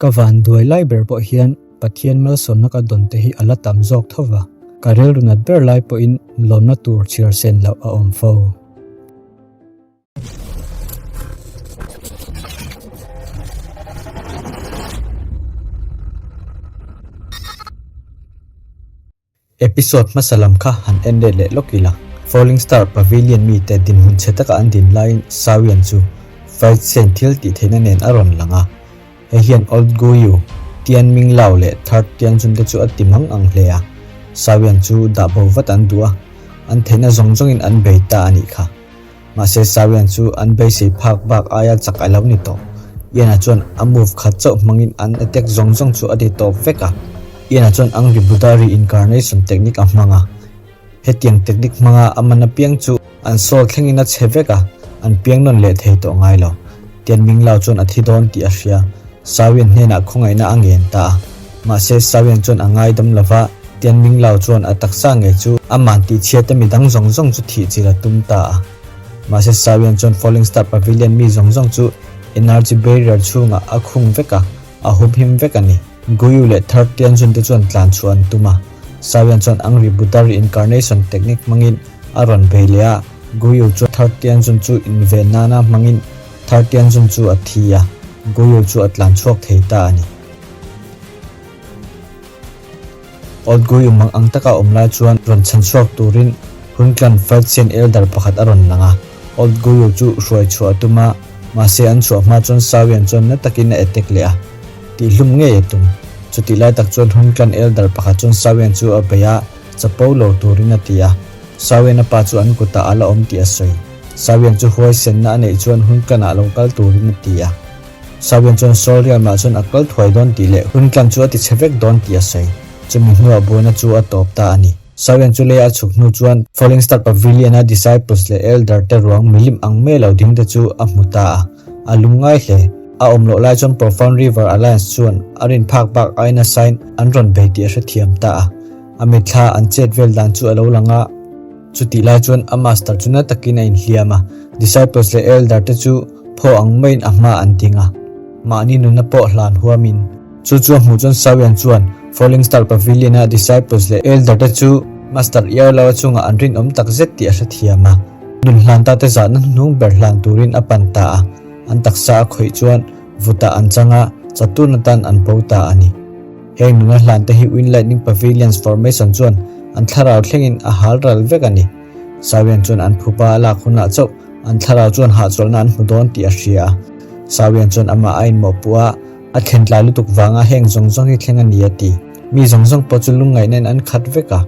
Ka vanduai lai ber pawh hian Pathian malsawmna ka dawn te hi a la tam zawk tho va, ka rilru nat ber lai pawhin lawmna tur chhiar sen loh a awm fo. Episode hmasa lam kha han en let leh lawk ila. Falling Star Pavilion mite dinhmun chhe taka an din laiin Sawian chu Fight Scene thil tih theihna nen a rawn lang a. Hei hian Old Guyu, Tian Ming Lao leh Third Tianjun te chu a ti mang ang hle a. Sawian chu dah bo vat an duh a, an theihna zawng zawngin an bei ta a nih kha. Mahse Sawian chu an beisei phak bak aia chak a lo ni tawh. Ian-a chuan a move khat chauh hmangin an attack zawng zawng chu a ti tawp vek a. Ian-a chuan Angry Buddha reincarnation technique a hmang a. Hetiang technique hmanga a man apiang chu an soul thlengin a chhe vek a, an piang nawn leh thei tawh ngai lo. Tian Minglau chuan a thi dawn tih a hria. Sawian hnenah khawngaihna a ngen ta a. Mahse Sawian chuan a ngaidam lo va, Tian Minglau chuan a taksa ngei chu a man tih chhiat a midang zawng zawng chu thih chil a tum ta a. Mahse Sawian chuan Falling Star Pavilion mi zawng zawng chu energy barrier chhungah a khung vek a, a humhim vek a ni. Guyu leh Third Tianjun te chuan tlan chhuah an tum a. Sawian chuan Angry Buddha reincarnation technique hmangin a rawn bei leh a, Guyu chuan Third Tianjun chu inven nana hmangin Third Tianjun chu a thi a, Guyu chu a tlan chhuak thei ta a ni. Old Guyu mang ang taka awm lai chuan rawn chhan chhuak turin Hunklan Fight Scene Elder pakhat a rawn lang a. Old Guyu chu hruai chhuah a tum a, mahse an chhuah hma chuan Sawian chuan na takin a attack leh a, tihhlum ngei a tum. Chutih lai tak chuan Hunklan Elder pakhat chuan Sawian chu a bei a, chapo lo turin a ti a. Sawian a pa chu an kutah a la awm tih a sawi. Sawian chu huaisenna a neih chuan Hunklan-ah lo kal turin a ti a. Sawian chuan Saul Riamah chuan a kal thuai dawn tih leh Hunklan chu a ti chhe vek dawn tih a sawi. Chumi hnuah buaina chu a tawp ta a ni. Sawian chu lei a chhuk hnu chuan Falling Star Pavilion-a Disciples leh Elder te ruang milim ang mai lo ding te chu a hmu ta a. A lung ngai hle. A awm loh lai chuan Profound River Alliance chuan a rin phak bak aiin a sain an rawn bei tih a hrethiam ta a. A mitthla an chet vel dan chu a lo lang a. Chutih lai chuan a master chu na takin a inhliam a, Disciples leh Elder te chu phaw ang maiin a hma an ding a. Mahni nunna pawh hlan huamin. Chu chu a hmuh chuan Sawian chuan Falling Star Pavilion-a Disciples leh Elder te chu Master Iarlaua chungah an rinawm tak zet tih a hrethiam a. Nun hlan ta te zahna hnuhnung ber hlan turin a pan ta a, an taksa a khawih chuan vutah an chang a, chatun atan an bo ta a ni. Heng nuna hlan te hi Wind Lightning Pavilions formation chuan an thlarau thlengin a hal ral vek a ni. Sawian chuan an phupa a lak hunah chauh an thlarau chuan hahchawlhna an hmu dawn tih a hria a. Sawian chuan amah a inmawhpuh a, a thlen tlai lutuk vanga heng zawng zawng hi thleng a ni a ti. Mi zawng zawng pawh chu lungngaihnain an khat vek a.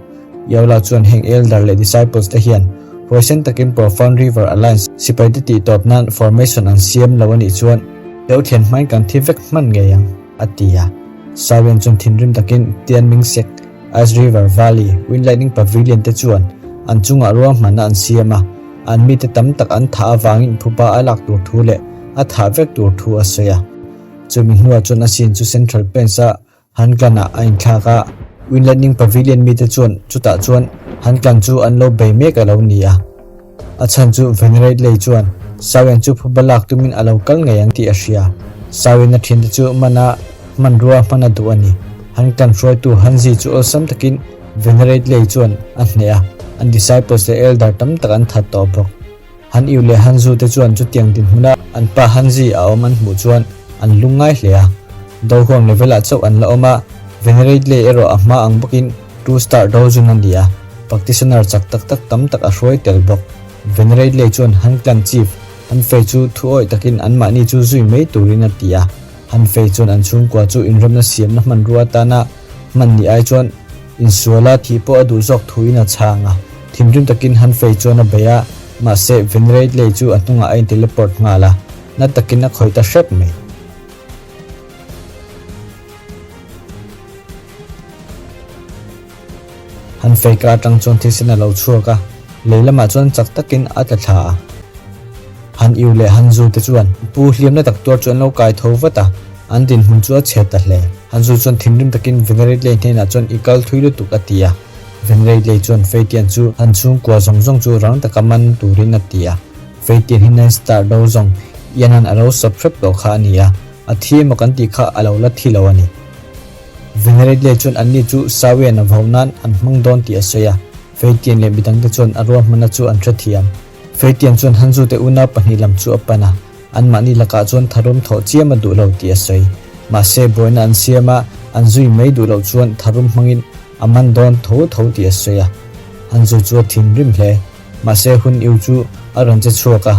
Yola chuan heng Elder leh Disciples te hian huaisen takin Profound River Alliance sipaite tihtawp nan formation an siam lo a nih chuan lo thlen hmain kan thi vek hman ngei ang, a ti a. Sawian chuan thinrim takin Tianming Sect, Ice River Valley, Wind Lightning Pavilion te chuan an chungah ruahmanna an siam a, an mite tam tak an thah avangin phuba a lak tur thu leh a thah vek tur thu a sawi a. Chumi hnuah chuan a sin chu Central Plains-a Hanklan-ah a inthlak a, Wind Lightning Pavilion mite chuan chutah chuan Hanklan chu an lo bei mek a lo ni a. A chhan chu Venerate lei chuan Sawian chu phuba lak tumin a lo kal ngei ang tih a hria. Sawian a thiante chu mana hmanrua hman a duh a ni. Han kan hruaitu Hanzi chu awlsam takin Venerate lei chuan a hneh a, an disciples leh elder tam tak an that tawh bawk. Han Yu leh Han Zu te chuan chutiang dinhmuna an pa Hanzi a awm an hmuh chuan an lungngai hle a. Dohuang level ah chauh an la awm a, Venerate lei erawh a hma ang bawkin Two star Dojun a ni a, practitioner chak tak tak tam tak a hruai tel bawk. Venerate Lei chuan Han Clan Chief, Han Fei chu thu awih takin anmahni chu zui mai turin a ti a. Han Fei chuan an chhungkua chu inremna siamna hmanrua atana hman ni ai chuan insuala thih pawh a duh zawk thuin a chhang a. Thinrim takin Han Fei chuan a bei a, mahse Venerate Lei chu a hnungah a in-teleport nghal a, na takin a khawih ta hrep mai. Han fei ka atang chuan thisen a lo chhuak a, lei lamah chuan chak takin a tla thla a. Han Iu leh Han Zu te chuan pu hliamna tak tuar chu an lo kai tho vat a, an dinhmun chu a chhe ta hle. Han Zu chuan thinrim takin Venerate Lei hnenah chuan i kal thui lutuk a ti a. Venerate Lei chuan Feitian chu han chhungkua zawng zawng chu rang taka man turin a ti a. Feitian hi Nine Star do zawng Ian-a'n a lo sawp hrep tawh kha a ni a. A thi emaw kan tih kha a lo la thi lo a ni. Venerate chuan anni chu Sawian a vau nan an hmang dawn tih a sawi a, Feitian leh midangte chuan a ruahmanna chu an hrethiam. Feitian chuan Hanzute unau pahnih lam chu a pan a, anmahni lakah chuan tharum thawh chiam a duh lo tih a sawi. Mahse, buaina an siam a, an zui mai duh loh chuan tharum hmangin a man dawn tho tho tih a sawi a. Hanzu chu a thinrim hle. Mahse, hun iu chu a rawn che chhuak a,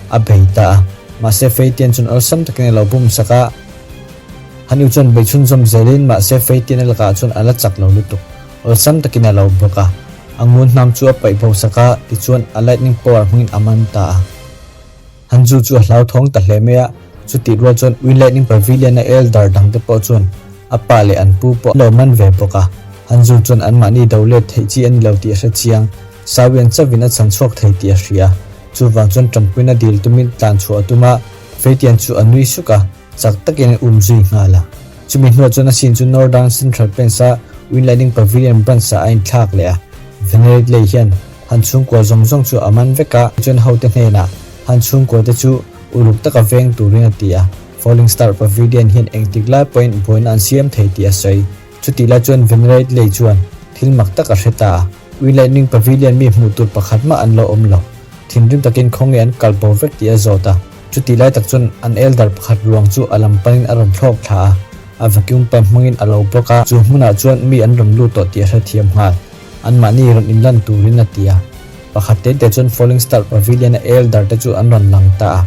a bei ta a. Mahse, Feitian chuan awlsam takin a lo bum sak a. Han iu chuan bei chhunzawm zelin mahse Feitian a lakah chuan a la chak lo lutuk. Awlsam takin a lo bawk a. A ngun hnam chu a paih bo sak a, tichuan a lightning power hmangin a man ta a. Hanzu chu a hlauthawng ta hle mai a, chutih rual chuan Ui Lightning Pavilion a elder dangte pawh chuan a pa leh an pu pawh an lo man ve bawk a. Hanzu chuan anmahni do let theih chi a ni lo tih a hre chiang. Sawian chauhin a chhan chhuak thei tih a hria. Chuvang chuan tanpuina dil tumin tlan chhuah a tum a, Feitian chu a nui suk a. Chak takin a um zui nghal a. Chumi hnuah chuan a sin chu Northern Central Plains-a Wind Lightning Pavilion branch-ah a inthlak leh a. Venerate Lei hian han chhungkua zawng zawng chu a man vek a, chuan hote hnenah han chhungkua te chu uluk taka veng turin a ti a. Falling Star Pavilion hian engtik lai pawhin buaina an siam thei tih a sawi. Chutih lai chuan Venerate Lei chuan thil mak tak a hre ta a. Wind Lightning Pavilion mi hmuh tur pakhat mah an lo awm lo. Thinrim takin khawnge an kal bo vek tih a zawt a. Chutih lai tak chuan an elder pakhat ruang chu a lam panin a rawn thlawk thla a, a vacuum pump hmangin a lo block a, chu hmunah chuan mi an rawn lut tawh tih a hrethiam nghal. Anmahni rawn inlan turin a ti a. Pakhat te te chuan Falling Star Pavilion-a elder te chu an rawn lang ta a.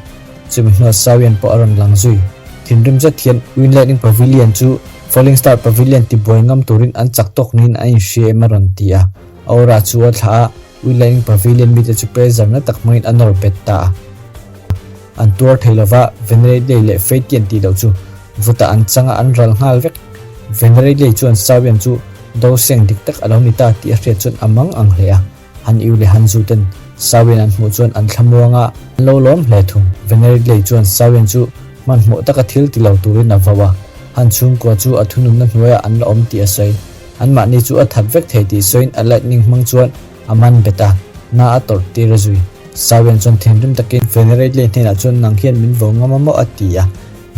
Chumi hnuah Sawian pawh a rawn lang zui. Thinrim zet hian Wind Lightning Pavilion chu Falling Star Pavilion tibuai ngam turin an chak tawk niin a inhria em a rawn ti a. Aura chu a thlah a, Wind Lightning Pavilion mite chu pressure na tak hmangin a nawr bet ta a. An tuar thei lova, Venerate Lei leh Feitian tih loh chu vutah an chang a, an ral nghal vek. Venerate Lei chuan Sawian chu do seng dik tak a lo ni ta tih a hriat chuan a mang ang hle a. Han Iu leh Han Zu ten Sawian an hmuh chuan an thlamuang a, an lo lawm hle thung. Venerate Lei chuan Sawian chu hmanhmawh taka thil ti lo turin a vau a, Han chhungkua chu a thununna hnuaiah an la awm tih a sawi. Anmahni chu a that vek thei tih sawiin a lightning hmang chuan a man bet a, na a tawrh tir a zui. Sawian chuan thinrim takin Venerate hnenah chuan nang hian min vo ngam a maw a ti a.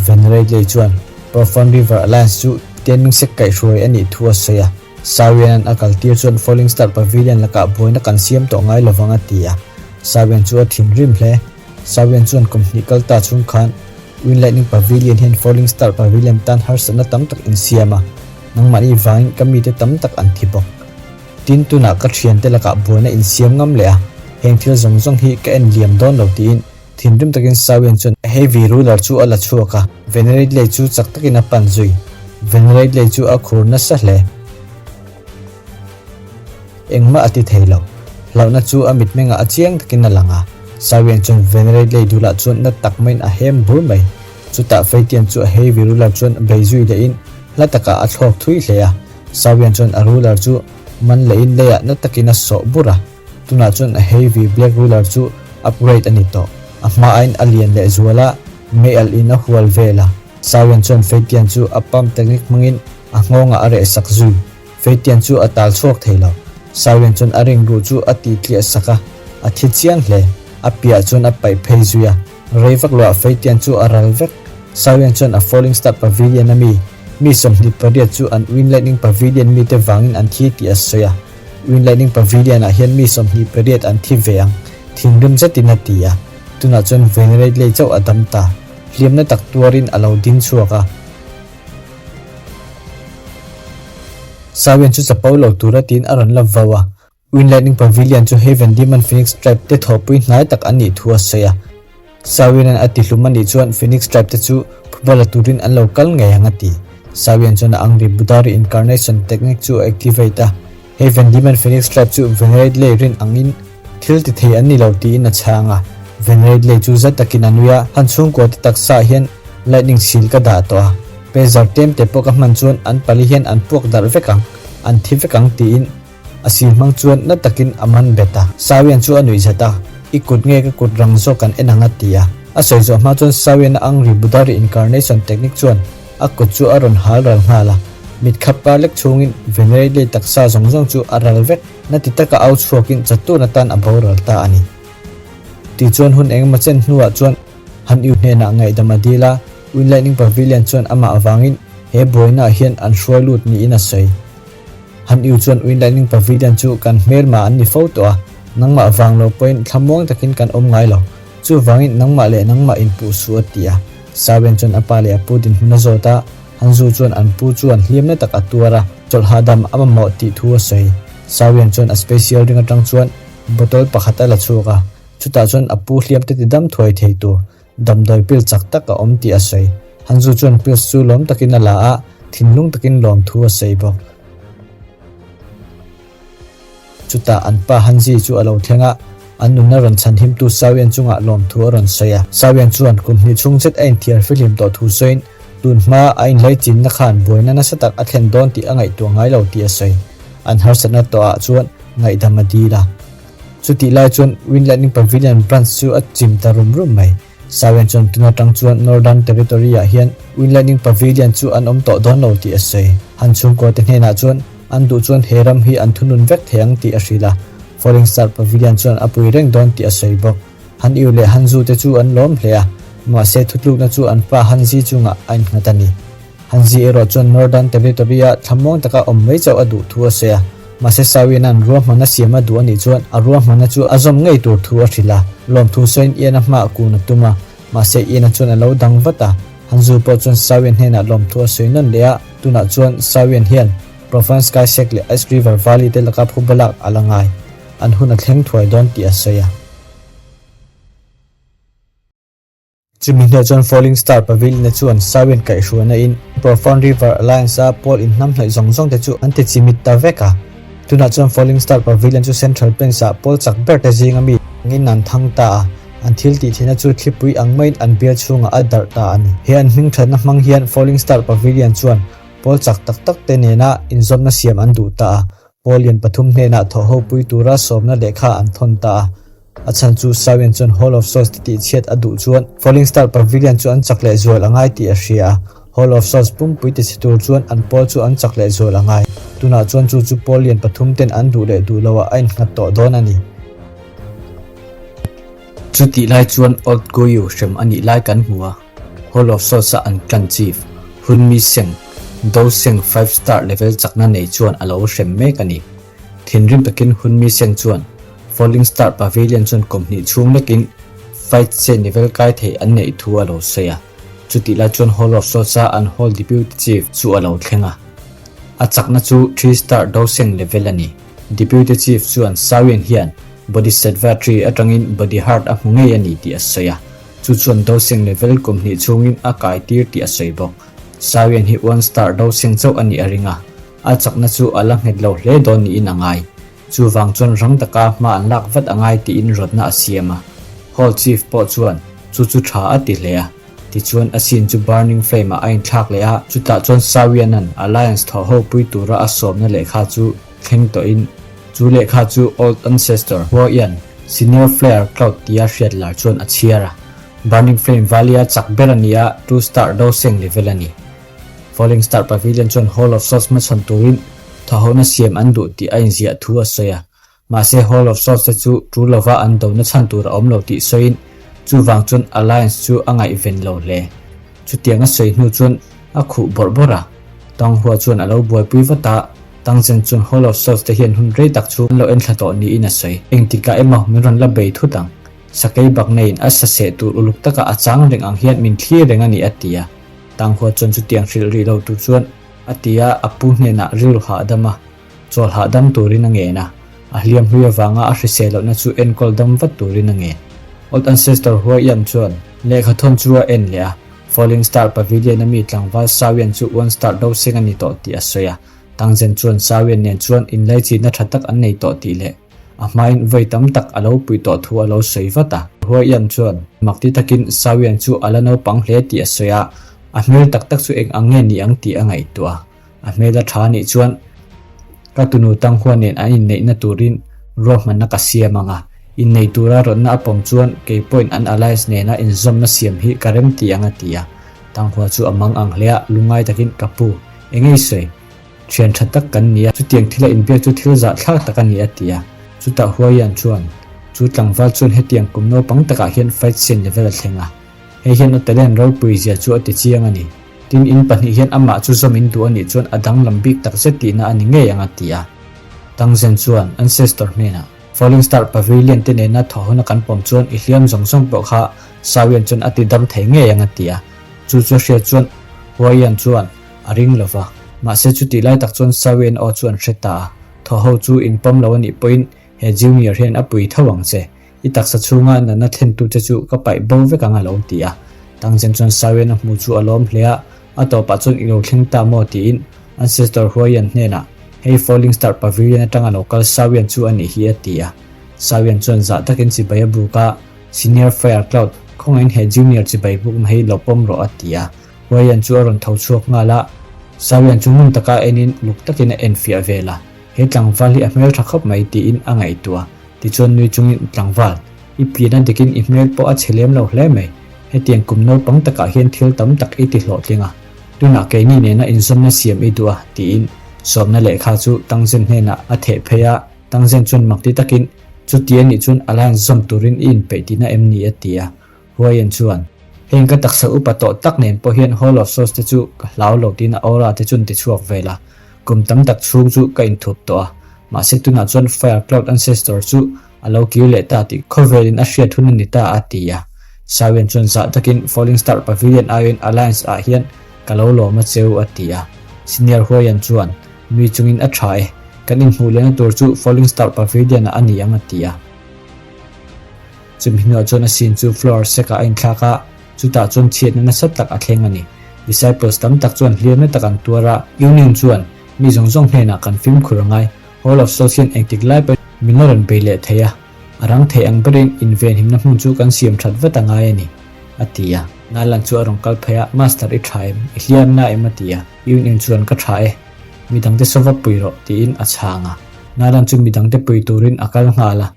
Venerate chuan Profound River Alliance chu Tianming sek kaihhruai a nih thu a sawi a. Sawianan a kal tir chuan Falling Star Pavilion lakah buaina kan siam tawh ngai lovang a ti a. Sawian chu a thinrim hle. Sawian chuan kum hnih kal ta chhung khan Wind Lightning Pavilion hian Falling Star Pavilion tan harsatna tam tak insiam a, nangmahni vangin ka mite tam tak an thi bawk. Tin, tunah ka thiante lakah buaina insiam ngam leh a, heng thil zawng zawng hi ka en liam dawn lo tiin thinrim takin Sawian chuan a heavy ruler chu a la chhuak a, Venerate Lei chu chak takin a pan zui. Venerate Lei chu a khur nasa hle. Engmah a ti thei lo. Hlauhna chu a mitmengah a chiang takin a lang a. Sawian chuan Venerate Lei dulah chuan na tak maiin a hem bur mai. Chutah Feitian chu a heavy ruler chuan bei zui lehin hla takah a thlawk thui hle a. Sawian chuan a ruler chu man lehin leiah na takin a sawh bur a. Tunah chuan a heavy black ruler chu upgrade a ni tawh. A hma aiin a lian leh zual a, mei alh in a hual vel a. Sawian chuan Feitian chu a pump technique hmangin a nghawngah a reh sak zui. Feitian chu a tal chhuak thei lo. Sawian chuan a ring ruh chu a ti tliah sak a, a thi chiang hle. A piah chuan a paih phei zui a. Rei vak loah Feitian chu a ral vek. Sawian chuan a Falling Star Pavilion a mi, mi 28 chu an Wind Lightning Pavilion mite vangin an thi tih a sawi a. Wind Lightning Pavilion ah hian mi 28 an thi ve ang, thinrim zetin a ti a. Tunah chuan Venerate lei chauh a dam ta. Hliamna tak tuarin a lo ding chhuak a. Sawian chu chapo lo tura tiin a rawn la vau a. Wind Lightning Pavilion chu Heaven Demon Phoenix Tribe te thawhpui hnai tak an nih thu a sawi a. Sawianan a tihlum a nih chuan Phoenix Tribe te chu phuba la turin an lo kal ngei ang a ti. Sawian chuan a angri Buddha Reincarnation Technique chu a activate a. Heaven Demon Phoenix Tribe chu Venerate Lei rin angin thil ti thei an ni lo tiin a chhang a. Venerate Lei chu za takin a nui a, han chhungkua te taksa ah hian lightning sil ka dah tawh a, pezar tlem te pawh ka hman chuan an pali hian an puak darh vek ang, an thi vek ang tiin a sil hmang chuan na takin a man bet a. Sawian chu a nuih zat a, I kut nge ka kut rang zawk an en ang a ti a. A sawi zawh hma chuan Sawian a angri Buddha reincarnation technique chuan A kut chu a rawn hal ral nghal a, mit khap kar lek chhungin Venerate lei taksa zawng zawng chu a ral vek. Na ti taka au chhuakin chatun atan a boral ta a ni. Tichuan hun engemaw chen hnuah chuan Han Yu hnenah ngaihdam a dil a, Wind Lightning Pavilion chuan amah avangin he buainaah hian an hruai lut niin a sawi. Han Yu chuan Wind Lightning Pavilion chu kan hmelma an ni fo tawh a, nangmah vang lo pawhin thlamuang takin kan awm ngai lo. Chuvangin nangmah leh nangmah inpuh suh a ti a. Sawen chuan a pa leh a pu dinhmun a zawt a, Han Zu chuan an pu chuan hliamna tak a tuar a, chawlh hahdam a mamawh tih thu a sawi. Sawen chuan a special ring atang chuan bottle pakhat a la chhuak a, chutah chuan a pu hliamte ti dam thuai thei tur damdawi pill chak tak a awm tih a sawi. Han Zu chuan pills chu lawm takin a la a, thinlung takin lawm thu a sawi bawk. Chutah an pa Hanzi chu a lo thleng a, an nunna rawn chhan himtu Sawian chungah lawmthu a rawn sawi a. Sawian chuan kum hnih chhung zet a inthiar fihlim tawh thu sawiin, tun hma a inlaichinna khan buaina nasa tak a thlen dawn tih a ngaihtuah ngai lo tih a sawi. An harsatna tawhah chuan ngaihdam a dil a. Chutih lai chuan Wind Lightning Pavilion branch chu a chim ta rum rum mai. Sawian chuan tuna tang chuan Northern Territory-ah hian Wind Lightning Pavilion chu an awm tawh dawn lo tih a sawi. Han chhungkaw te hnenah chuan an duh chuan he ram hi an thunun vek thei ang tih a hrilh a, Falling Star Pavilion chuan a pui reng dawn tih a sawi bawk. Han Yu leh Han Zu te chu an lawm hle a, mahse thutlukna chu an pa Han Zi chungah a innghat a ni. Han Zi erawh chuan Northern Territory-a thlamuang taka awm mai chauh a duh thu a sawi a, mahse Sawina'n ruahmanna siam a duh a nih chuan a ruahmanna chu a zawm ngei tur thu a hrilh a. Lawmthu sawiin Ian-a hmaah kun a tum a, mahse Ian-a chuan a lo dang vat a. Han Zu pawh chuan Sawin hnenah lawmthu a sawi nawn leh a, tunah chuan Sawin hian Profane Sky Shack leh Ice River Valley te laka phuba lak a la ngai, an hun a thleng thuai dawn tih a sawi a. Chumi hnuah chuan Falling Star Pavilion-a chuan Sawin kaihhruaina in Profound River Alliance-a pawl inhnamhnawih zawng zawng te chu an ti chimit ta vek a. Tunah chuan Falling Star Pavilion chu Central Plains-ah pawl chak ber te zinga mi angin an thang ta a, an thil tih theihna chu thlipui ang maiin an bial chhungah a darh ta a ni. He an hmingthatna hmang hian Falling Star Pavilion chuan pawl chak tak tak te nena inzawmna siam an duh ta a, Pawl lian pathum hnenah thawhho pui tura sawmna lehkha an thawn ta a. A chhan chu Sawian chuan Hall of Souls ti tihchhiat a duh chuan Falling Star Pavilion chu an chak leh zual a ngai tih a hria a. Hall of Souls pumpui tichhe tur chuan an pawl chu an chak leh zual a ngai. Tunah chuan chu chu pawl lian pathum ten an duh leh duh loah a innghat tawh dawn a ni. Chutih lai chuan Old Goyu hrem a nih lai kan hmu a. Hall of Souls-a an clan chief, Hun Mi Seng, Do Seng Five Star level chakna nei chuan a lo hrem mek a ni. Thinrim takin Hun Mi Seng chuan Falling Star Pavilion chuan kum hnih chhung lekin Fight Chain level kai thei an neih thu a lo sawi a. Chutih lai chuan Hall of Souls-a an Hall Deputy Chief chu a lo thleng a. A chakna chu Three Star Do Seng level a ni. Deputy Chief chuan Sawian hian Bodhisattva Tree atangin Body Heart a hmu ngei a ni tih a sawi a. Chu chuan Doseng level kum hnih chhungin a kai tir tih a sawi bawk. Sawian hi one star Doseng chauh a nih a ring a, a chakna chu a la nghet lo hle dawn niin a ngai. Chuvang chuan rang taka hma an lak vat a ngai tiin rawtna a siam a. Hall Chief pawh chuan chu chu tha a ti hle a. Tichuan a scene chu Burning Flame ah a inthlak leh a, chutah chuan Sawianan Alliance thawhho pui tura a sawmna lehkha chu thleng tawhin chu lehkha chu Old Ancestor Huaian Senior Flare Cloud tia hriat lar chuan a chhiar a. Burning Flame Valley-a chak ber a ni a, Two Star Doseng level a ni. Falling Star Pavilion chuan Hall of Swords hmachhawn turin thawhhohna siam an duh tih a inziah thu a sawi a. Mahse Hall of Swords te chu tul lova an dona chhan tur a awm lo tih sawiin chuvang chuan Alliance chu a ngaihven lo hle. Chutiang a sawi hnu chuan a khuh bawrh bawrh a. Tang Hua chuan a lo buaipui vat a, Tang Zhen chuan Hall of Swords te hian hun rei tak chu an lo enthla tawh niin a sawi. Engtikah emaw min rawn la bei thut ang. Sakei bak neiin a sa seh tur uluk taka a chang reng ang hian min thlir reng a ni a ti a. Tang Hua chuan chutiang hrilh rih lo tur chuan a ti a, a pu hnenah rilru hahdam a. Chawl hahdam turin a ngen a, a hliam hlui avanga a hrisel lohna chu enkawl dam vat turin a ngen. Old Ancestor Hua Ian chuan lehkha thawn chu a en leh a, Falling Star Pavilion a mi tlangval Sao Ian chu One Star do seng a ni tawh tih a sawi a. Tang Zhen chuan Sao Ian nen chuan inlaichihna tha tak an nei tawh tih leh a hmain vawi tam tak a lo pui tawh thu a lo sawi vat a. Hua Ian chuan makti takin Sao Ian chu a la naupang hle tih a sawi a, a hmel tak tak chu eng ang nge ni ang tih a ngaihtuah a. A hmel a tha anih chuan ka tunu Tanghua nen an inneihna turin ruahmanna ka siam ang a, innei tura rawtna a pawm chuan kei pawhin an alliance nena inzawmna siam hi ka rem ti ang a ti a. Tanghua chu a mang ang hle a, lungngai takin ka pu, eng ei sawi? Thian tha tak kan ni a, chutiang thila inbiak chu thil zahthlak tak a ni a ti a. Chutah Huaian chuan, Chu tlangval chuan hetiang kum naupang takah hian fight scene level a thleng a. Hei hian a talent ropui zia chu a ti chiang a ni. Tin, in pahnih hian amah chu zawm in duh a nih chuan a danglam bik tak zet tihna a ni ngei ang a ti a. Tang Zen chuan Ancestor hnenah, Falling Star Pavilion te nena thawhhona kan pawm chuan i hliam zawng zawng pawh kha Sawian chuan a ti dam thei ngei ang a ti a. Chu chu a hriat chuan Huaian chuan a ring lo va. Mahse chutih lai tak chuan Sawian aw chu an hre ta a, Thawhho chu in pawm lo a nih pawhin he Junior hian a pui tho ang che. I taksa chhunga natna thlentu che chu ka paih bo vek ang a lo ti a. Tangzen chuan Sawian a hmu chu a lawm hle a, a tawpah chuan i lo thleng ta maw tiin Ancestor Huaian hnenah hei Falling Star Pavilion atanga lo kal Sawian chu a nih hi a ti a. Sawian chuan zah takin chibai a buk a, Senior Fire Cloud, khawngaihin he Junior chibai bukna hi lo pawm rawh a ti a. Huaian chu a rawn tho chhuak nghal a, Sawian chu ngun taka enin uluk takin a enfiah vel a, he tlangval hi a hmeltha khawp mai tiin a ngaihtuah a. Tichuan nui chungin tlangval, i pian a dikin i hmel pawh a chhe lem lo hle mai. Hetiang kum naupang takah hian thil tam tak i ti hlawhtling a, tunah keini nena inzawmna siam i duh a, tiin sawmna lehkha chu Tangzen hnenah a theh phei a. Tangzen chuan makti takin, Chuti a nih chuan alliance zawm turin i inpeih tihna em ni? a ti a. Huaian chuan, Heng ka taksa upa tawh tak nen pawh hian Hall of Souls te chu ka hlau lo tiin a aura te chuan ti chhuak vel a. Kum tam tak chhung chu ka inthup tawh a, mahse tunah chuan Fire Cloud Ancestor chu a lo kir leh ta tih khawvelin a hriat hun a ni ta a ti a. Sawian chuan zah takin Falling Star Pavilion aiin Alliance ah hian ka lo lawm a cheu a ti a. Senior Huaian chuan, Nui chungin a tha e, kan inhmuh lehna tur chu Falling Star Pavilion ah a ni ang a ti a. Chumi hnuah chuan a sin chu floor sekah a inthlak a, chutah chuan chhiatna nasa tak a thleng a ni. Disciples tam tak chuan hliamna tak an tuar a, Union chuan, Mi zawng zawng hnenah kan fimkhur a ngai, Hall of Souls hian engtik lai pawhin min la rawn bei leh thei a, a rang thei ang berin invenhimna hmun chu kan siam that vat a ngai a ni, a ti a. Nalan chu a rawn kal phei a, Master i tha em? I hliamna em? a ti a. Union chuan, Ka tha e. Midangte saw va pui rawh, tiin a chhang a. Nalan chu midangte pui turin a kal nghal a.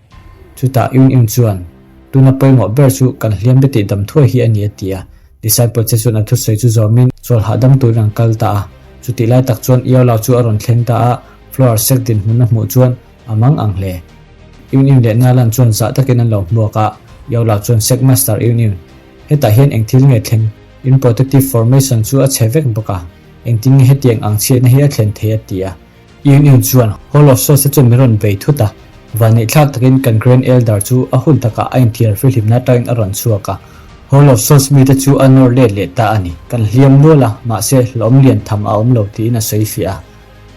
Chutah Yun Yun chuan, Tuna pawimawh ber chu kan hliam te tih dam thuai hi a ni a ti a. Disciple che chuan a thusawi chu zawmin chawl hahdam turin an kal ta a. Chutih lai tak chuan Yao Lao chu a rawn thleng ta a, floor sek dinhmun a hmuh chuan a mang ang hle. Yun Yun leh Na Lan chuan zah takin an lo hmuak a, Yao Lao chuan Sek Master Yun Yun, hetah hian eng thil nge thleng? In protective formation chu a chhe vek bawk a, engtin nge hetiang ang chhiatna hi a thlen thei a ti a. Union chuan Hall of Souls te chuan min rawn bei thut a, vanneihthlak takin kan Grand Elder chu a hun takah a inthiar fihlimna atangin a rawn chhuak a, Hall of Souls mite chu a nawr let leh ta a ni. Kan hliam nual a, mahse hlawm lian tham a awm lo tiin a sawi fiah a.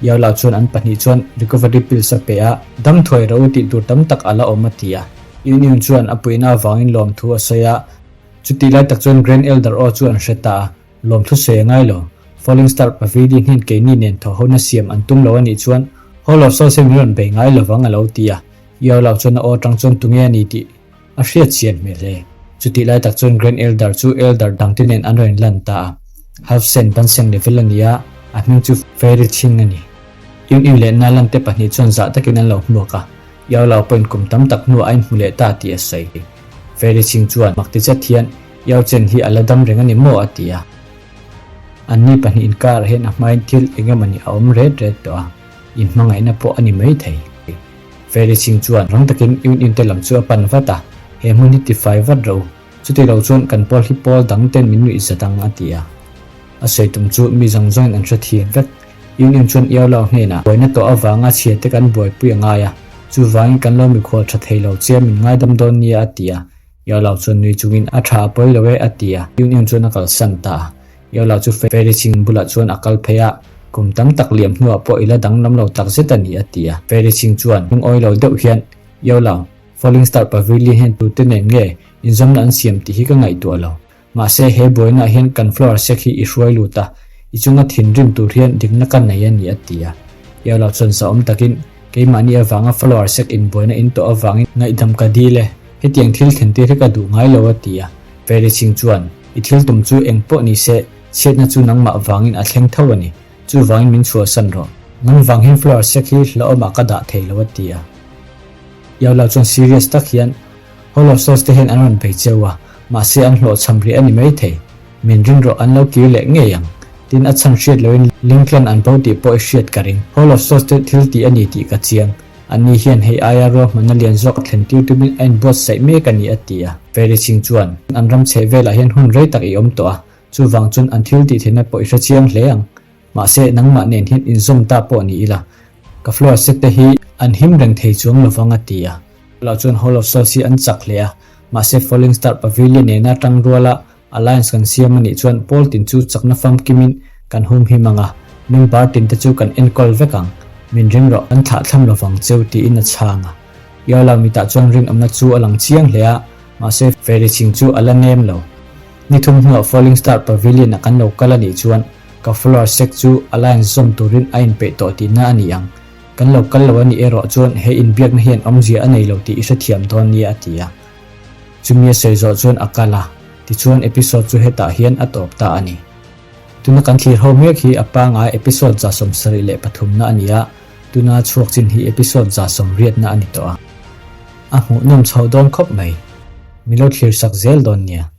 Yaola chuan an pahnih chuan recovery pills a pe a, dam thuai ro tih tur tam tak a la awm a ti a. Union chuan a puihna avangin lawmthu a sawi a, chutih lai tak chuan Grand Elder aw chu an hre ta a. Lawmthu sawi a ngai lo. Falling Star Pavilion hian keini nen thawhhona siam an tum lo a nih chuan Hall of Souls hian min rawn bei ngai lovang a lo ti a. Yao Lao chuan a aw atang chuan tunge a ni tih a hriat chian hmel hle. Chutih lai tak chuan Grand Elder chu Elder dangte nen an rawn inlan ta a. Half Cent ban seng level a ni a, a hming chu Fairy Ching a ni. Yun Yun leh Na Lan te pahnih chuan zah takin an lo hmuak a. Yao Lao pawhin kum tam tak hnuah a inhmu leh ta tih a sawi. Fairy Ching chuan mak ti zet hian Yao Chen hi a la dam reng a ni maw? a ti a. Anni pahnih inkarah hian a hmain thil eng emawni a awm ret ret tawh a, inhmangaihna pawh a ni mai thei. Fairy Ching chuan rang takin Yun Yun te lam chu a pan vat a, He hmun hi tifai vat ro, chuti lo chuan kan pawl hi pawl dang ten min nuih zat ang a ti a. A sawi tum chu mi zawng zawngin an hre thiam vek. Yun Yun chuan Yao Lao hnenah buaina tawh avanga chhia te kan buaipui a ngai a, chuvangin kan lo mikhual tha thei lo che min ngaidam dawn nia a ti a. Yao chuan nui chungin a tha a pawi lo e a ti a, Yun Yun chuan a kalsan ta a. Yao chu Fairy Ching bulah chuan a kal phei a, kum tam tak liam hnuah pawh i la danglam lo tak zet a ni a ti a. Fairy Ching chuan lungawi lo deuh hian, Yao Falling Star Pavilion hian tute nen nge inzawmna an siam tih hi ka ngaihtuah lo. Mahse he buainaah hian kan flower sek hi i hruai lut a, i chunga thinrim tur hian dikna ka nei a ni a ti a. Yao chuan zahawm takin, Keimahni avanga flower sek inbuaina in tawh avangin ngaihdam ka dil e. Hetiang thil thlen tir hi ka duh ngai lo a ti a. Fairy Ching chuan, I thil tum chu eng pawh ni se, chhiatna chu nangmah vangin a thleng tho a ni. Chuvangin min chhuahsan rawh. Nang vang hian flower sek hi hlauhawmah ka dah thei lo a ti a. Yao Lao chuan serious tak hian, Hall of Souls te hian an rawn bei cheu a, mahse an hlawhchham rih a ni mai thei. Min rin rawh an lo kir leh ngei ang. Tin a chhan hriat loin Linklan an bo tih pawh i hriat ka ring. Hall of Souls te thil tih a ni tih ka chiang. Anni hian hei aia ruahmanna lian zawk a thlen tir tumin a inbuatsaih mek a ni, a ti a. Fairy Ching chuan, An ram chheh velah hian hun rei tak i awm tawh a, chuvang chuan an thil tih theihna pawh i hre chiang hle ang. Mahse, nangmah nen hian inzawm ta pawh ni ila, ka floor set te hi an him reng thei chuang lovang, a ti a. Chutah chuan Hall of Souls hi an chak hle a, mahse Falling Star Pavilion nena tang ruala Alliance kan siam a nih chuan pawl tin chu chakna famkimin kan humhim ang a, member tin te chu kan enkawl vek ang. Min ring rawh, kan thlahthlam lovang cheu tiin a chhang a. Iolo mitah chuan rinawmna chu a lang chiang hle a, mahse fairy ching chu a la nem lo. Ni thum hnuah Falling Star Pavilion-a kan lo kal a nih chuan ka follower sek chu Alliance zawm turin a inpeih tawh tihna a ni ang. Kan lo kal lo a nih erawh chuan he inbiakna hian awmzia a nei lo tih i hrethiam dawn nia a ti a. Chumi a sawi zawh chuan a kal a, tichuan episode chu hetah hian a tawp ta a ni. Tuna kan thlir ho mek hi a pangai episode 73na a ni a, tuna chhuak chin hi episode 80na a ni tawh a. A hmuhnawm chho dawn khawp mai. Min lo thlir sak zel dawn nia.